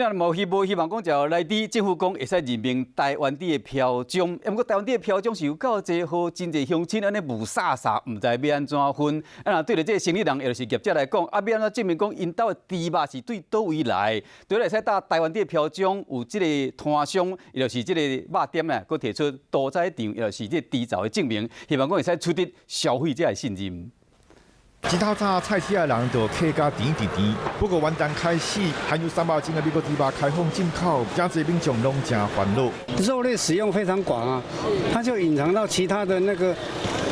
咱無希望講就來佇政府講會使認明台灣豬的標章，毋過台灣豬的標章是有夠濟予真濟鄉親按呢霧煞煞，毋知欲按怎分。啊，若對著這个生理人，抑就是業者來講，啊，欲按怎證明講𪜶兜的豬肉是對佗位來？除了會使貼台灣豬的標章，有這个攤商，抑就是這个肉店啊，閣提出屠宰場，抑就是這个豬槽的證明，希望講會使取得消費者的信任。一透早菜市仔人就客甲甜甜甜。不過元旦開始，含有三肉精的美國豬肉開放進口，真濟民眾攏誠煩惱。肉類使用非常廣啊，它就隱藏到其他的那個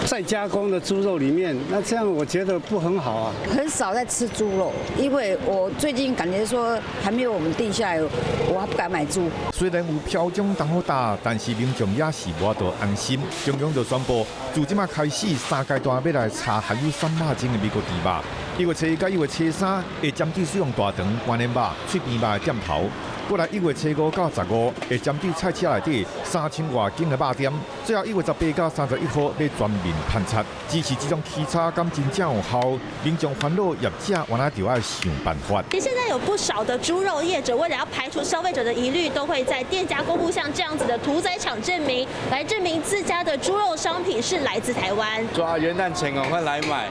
再加工的豬肉裡面，那這樣我覺得不很好啊。很少在吃豬肉，因為我最近感覺說還沒有我們定下來，我還不敢買豬。雖然有標章當好貼，但是民眾也是無法度安心。中央就宣布，自這馬開始三階段欲來查含有三肉精的美國豬肉。1月初一到1月初三會針對使用大腸、關連肉、喙邊肉的店頭。過來1月初5到15會針對菜市內底3000外間的肉店。最後1月18到31號欲全面盤查。只是這種稽查敢真正有效？民眾煩惱，業者原來就愛想辦法。其實現在有不少的豬肉業者，為了要排除消費者的疑慮，都會在店家公布像這樣子的屠宰場證明，來證明自家的豬肉商品是來自台灣。抓元旦前趕快來買，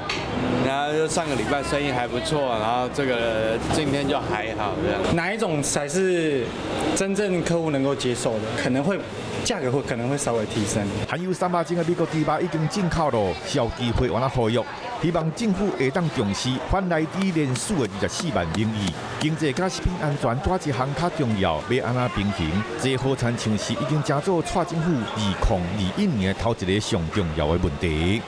然後就上個禮拜生意還不錯，然後這個今天就還好這樣。哪一種才是真正客戶能夠接受的？可能會價格會可能會稍微提升。含有三肉精的美國豬肉已經進口咯，消基會原來呼籲，希望政府會當重視反萊豬連署的24萬民意。經濟佮食品安全佗一項較重要，欲按怎平衡？這好親像是已經成做蔡政府2021年頭一个上重要的問題。